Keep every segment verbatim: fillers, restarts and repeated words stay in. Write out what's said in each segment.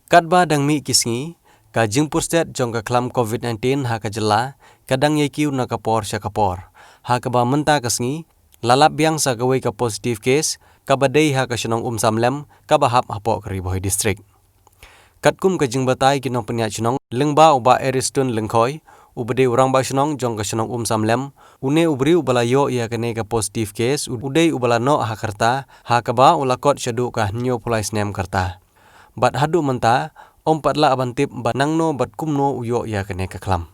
Katba dang mih ki sngi, ka jingpyrshah jong ka khlam covid nineteen ha ka jylla ka dang ïai kiew na ka por sha ka por, ha kaba mynta ka sngi la lap biang sa kawei ka positive case kaba dei ha ka shnong Umsamlem kaba hap hapoh ka Ri Bhoi District. Katkum ka jingbatai ki nongpynïaid shnong, lyngba u Bah Ariston Lyngkhoi, uba dei u rangbah shnong jong ka shnong Umsamlem, une u briew uba la ïoh ïa kane ka positive case u dei uba la noh ha ka rta, ha kaba u la kot shaduh ka hynñiewphew lai snem ka rta. Bad haduh mynta, ym pat lah ban tip ba nangno bad kumno u ïoh ïa kane ka khlam.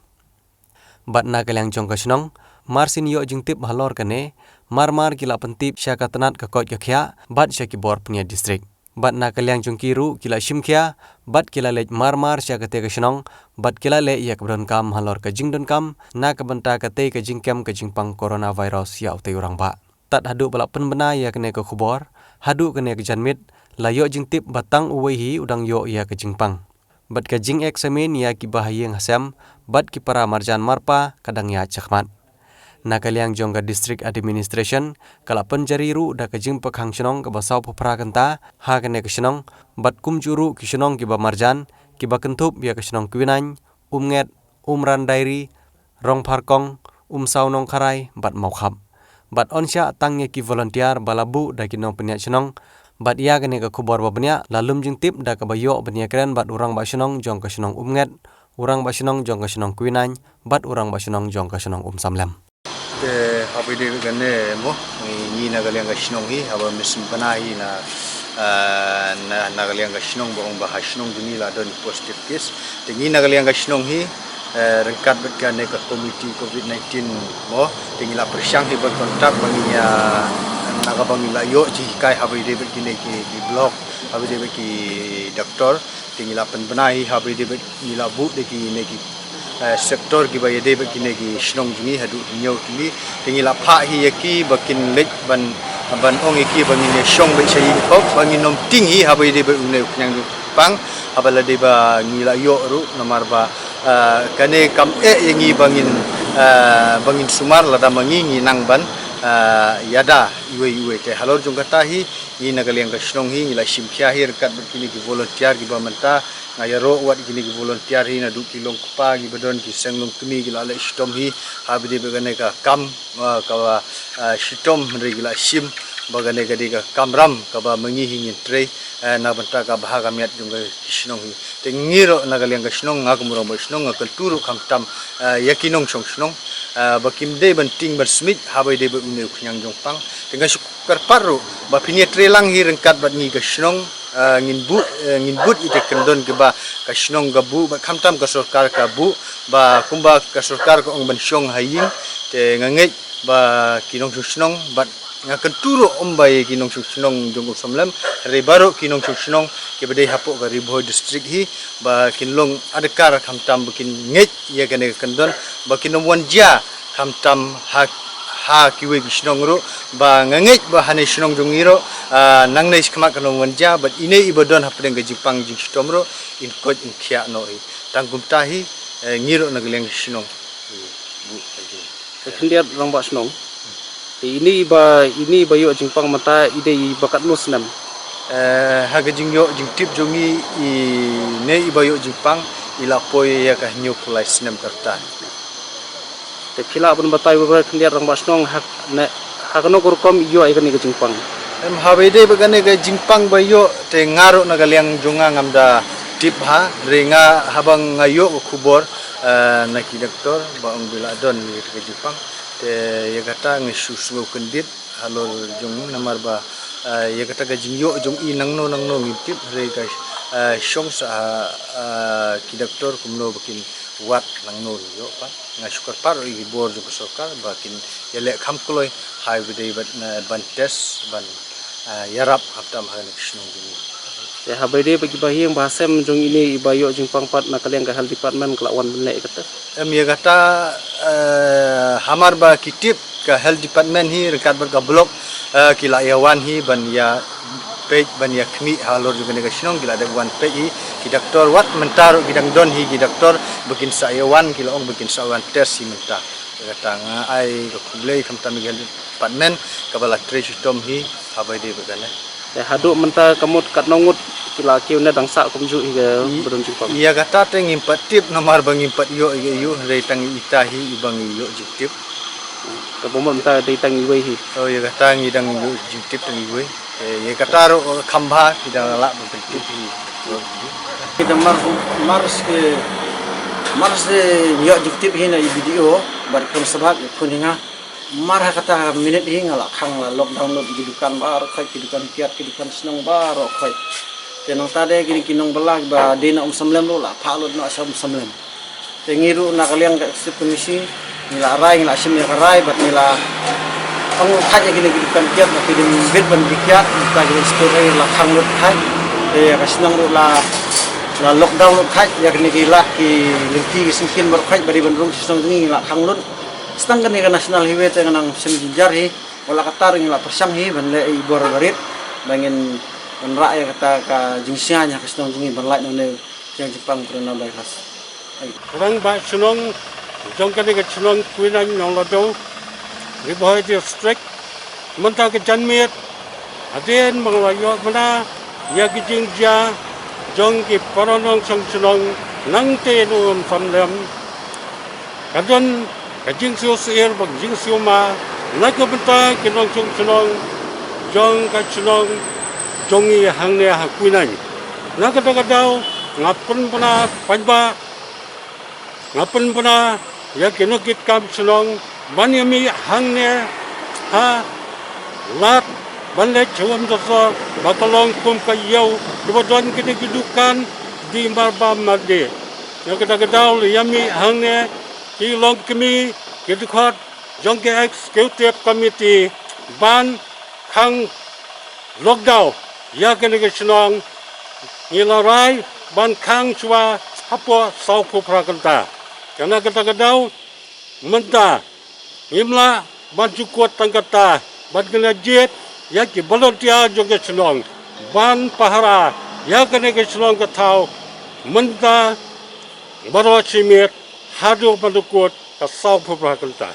Bad na ka liang jong ka shnong, mar syn ïoh jingtip halor kane, mar mar ki la pyntip sha ka tnat ka koit ka khiah bad sha ki bor pynïaid district. Bad na ka liang jong ki ruh ki la shim khia bad ki la leit mar mar sha kata ka shnong, bad ki la leh ïa kaba donkam halor ka jingdonkam na ka bynta kata ka jingkem ka jingpang coronavirus ïa utei u rangbah. Tad haduh ba la pynbna ïa kane ka khubor, haduh kane ka janmiet la ïoh jingtip ba tang uwei hi u dang ïoh ïa ka jingpang. Bad ka jingexamine ïa kiba ha ïing ha sem bad ki para marjan marpa ka dang ïaid shakhmat. Na ka liang jong ka District Administration ka la pynjari ruh da ka jingpyrkhang shnong kaba sawphew phra kynta ha kane ka shnong, bad kumjuh ruh ki shnong kiba marjan, kiba kynthup ïa ka shnong Kwiwynaiñ, Umnget, Umran Diary, Rongpharkong, Umsaw Nongkharai bad Mawkhap. Bad yn shah tang ïa ki volunteer ba la buh da ki nongpynïaid shnong. Bad ïa kane ka khubor ba bniah la lum jingtip da kaba ïoh ban ïakren bad u rangbah shnong jong ka shnong Umnget, u rangbah shnong jong ka shnong Kwiwynaiñ bad u rangbah shnong jong ka shnong Umsamlem. Te haba ïadei bad kane mo, ngi, ngi na ka liang ka shnong hi, haba mynsiem bna hi na, ah, na, na ka liang ka shnong ba ong ba ha shnong jong ngi la don positive case. Te ngi na ka liang ka shnong hi, eh, ryngkat bad kane ka committee covid nineteen mo, te ngi la pyrshang hi ban contact ba ngin ïa, na kaba ngi la ïoh jinghikai haba ïadei bad kine ki, ki block, haba ïadei bad ki doktor, te ngi la pynbna hi haba ïadei bad ngi la buh da kine ki, eh, sector kiba ïadei bad kine ki shnong jong ngi haduh hynñiew tylli, te ngi la phah hi ïa ki ba kin leit ban, ban ong ïa ki ba ngin ïa shong beit sha ïing khop, ba ngin ym tieng hi haba ïadei bad une u khñiang jong pang, haba la dei ba ngi la ïoh ruh namar ba, ah, kane kam eh ïa ngi ba ngin, ah, ba ngin sumar lada ma ngi ngi nang ban, ah, ïada iwei iwei. Te halor jong kata hi, ngi na ka liang ka shnong hi ngi la shim khia hi ryngkat bad kine ki volunteer kiba mynta, nga ïaroh wat kine ki volunteer hi naduh ki long kpa kiba don, ki seng long kmie, ki la leh shitom hi haba ïadei bad kane ka kam, ah, kaba, ah, shitom, hynrei ki la shim ba kane ka dei ka kamram kaba ma ngi hi ngin trei, eh, na bynta ka bha ka miat jong ka ki shnong hi. Te ngi ruh na ka liang ka shnong, nga kum u rangbah shnong nga kyntu ruh khamtam, eh, ïa ki nongshong shnong, eh, ba kim dei ban tieng ban smit haba ïadei bad une u khñiang jong pang. Te nga shu kyrpad ruh ba phin ïa trei lang hi ryngkat bad ngi ka shnong, eh, ngin bud, eh, ngin bud ïa ka kyndon kiba ka shnong ka buh bad khamtam ka sorkar ka buh, ba kumba ka sorkar ka ong ban shong ha ïing. Te nga ngeit ba ki nongshong shnong bad nga kyntu ruh ym ba ïa ki nongshong shnong jong Umsamlem, hynrei baroh ki nongshong shnong kiba dei hapoh ka Ri Bhoi District hi ba kin long adkar khamtam ba kin ngeit ïa kane ka kyndon, ba kin ym wan jia khamtam ha, ha kiwei ki shnong ruh, ba nga ngeit ba hane shnong jong ngi ruh, ah, nangne shakhmat kan ym wan jia, bad ine iba don hapdeng ka jingpang jingshitom ruh in koit in khiah noh hi. Tang kumta hi, eh, ngi ruh na ka liang ka shnong. Khyndiat rangbah shnong. Te ine iba, ine iba ïoh jingpang mynta i dei iba katno snem? Eh, ha ka jingïoh jingtip jong ngi, ine iba ïoh jingpang i la poi ïa ka hynñiewphew lai snem ka rta. Te phi lah ban batai ba khyndiat rangbah shnong ha, ne, ha kano ka rukom i ïoh ïa kane ka jingpang? Em, haba ïadei bad kane ka jingpang ba ïoh, te nga ruh na ka liang jong nga ngam da tip bha, hynrei nga haba nga ïoh ka khubor, eh, na ki doktor ba ong ba la don ïa ka jingpang. Te ïa kata nga shu sngew kyndit halor jong ngi namar ba, eh, ïa kata ka jingïoh jong i nangno nangno ngim tip, hynrei ka, eh, shong sa, eh, ki doktor kumno ba kin wad nangno ïoh pat. Nga shu kyrpad ruh ïa ki bor jong ka sorkar ba kin ïaleh kham kloi haba ïadei bad, eh, ban test ban, eh, ïarap khamtam ha kane ka shnong jong ngi. Te haba ïadei bad kiba ha ïing ba ha sem jong ine iba ïoh jingpang pat na ka liang ka health department ka la wan ban leh ïa kata? Em, ïa kata, eh, hamar ba ki tip ka health department hi ryngkat bad ka block, eh, ki la ïa wan hi ban ïa peit ban ïa khmih halor jong kane ka shnong, ki la dep wan peit hi ki doktor, wat mynta ruh ki dang don hi ki doktor ba kin sa ïa wan, ki la ong ba kin sa wan test hi mynta. Ïa kata nga ai ka khublei khamtam ïa ka health department kaba la trei shitom hi haba ïadei bad kane. Te haduh mynta ka mut katno ngut Ki la kiew ne dang sah kumjuh hi ka ba don jingpang. Ïa kata te ngim pat tip namar ba ngim pat ïoh ïa u, hynrei tang ita hi i ba ngi ïoh jingtip. Ka ba mut mynta dei tang iwei hi. Oh, ïa kata ngi dang ïoh jingtip tang iwei. Eh, ïa kata ruh, eh, kham bha ki dang lah ban pyntip hi. Kita mar mar ke mar se ïoh jingtip hi na i video bad khun sabak khun hi nga. Mar ha kata minit hi nga la khang la lockdown lut ki dukan baroh khoit, ki dukan kiad, ki dukan shnong baroh khoit. Te nangta de kine ki nongbylla ba dei na Umsawlem ruh la phah lut noh sha Umsawlem. Te ngi ruh na ka liang ka executive committee ngi la rai, ngi la shim ïa ka rai bad ngi la ong lut khat ïa kine ki dukan kiad ba ki dei bit ban ki kiad, ta ki dei store, ngi la khang lut khat. Te ïa ka shnong ruh la la lockdown lut khat ïa kine ki lad ki lynti ki syngkien baroh khoit ba dei ban rung sha shnong jong ngi, ngi la khang lut. Tang kane ka national highway te nga nang shem jynjar hi, wat la katta ruh ngi la pyrshang hi ban leh i bor barit ba ngin wanrah ïa kata ka jingsngewsih ha ka shnong jong ngi ban lait na une u jingpang coronavirus. Ai. Rangbah shnong jong kane ka shnong Khuinaiñ Nongladu, Ri Bhoi District, mynta ka janmiet hadien ba nga la ïoh mane ïa ki jingjia jong ki para nongshong shnong nangta na Umsawlem. Ka don ka jingsngewsih bad jingsngewma na ka bynta ki nongshong shnong jong ka shnong jong ngi hangne ha Khuinaiñ. Na kata ka daw nga pynbna paidbah, nga pynbna ïa ki nongkitkam shnong ban ïa mih hangne ha lad ban leit sha Umdasor ba ka long kum ka ïew kaba don kine ki dukan dih marbam mardih. Na kata ka daw la ïa mih hangne ki longkmie, ki dkhot jong ki executive committee ban khang lockdown ïa kane ka shnong. Ngi la rai ban khang shuwa hapoh sawphew phra kynta. Te na kata ka daw mynta ngim lah ban shu kut tang katta, bad ngi la jied ïa ki volunteer jong ka shnong ban pahara ïa kane ka shnong ka thaw mynta baroh shi miet haduh ban da kut ka sawphew phra kynta.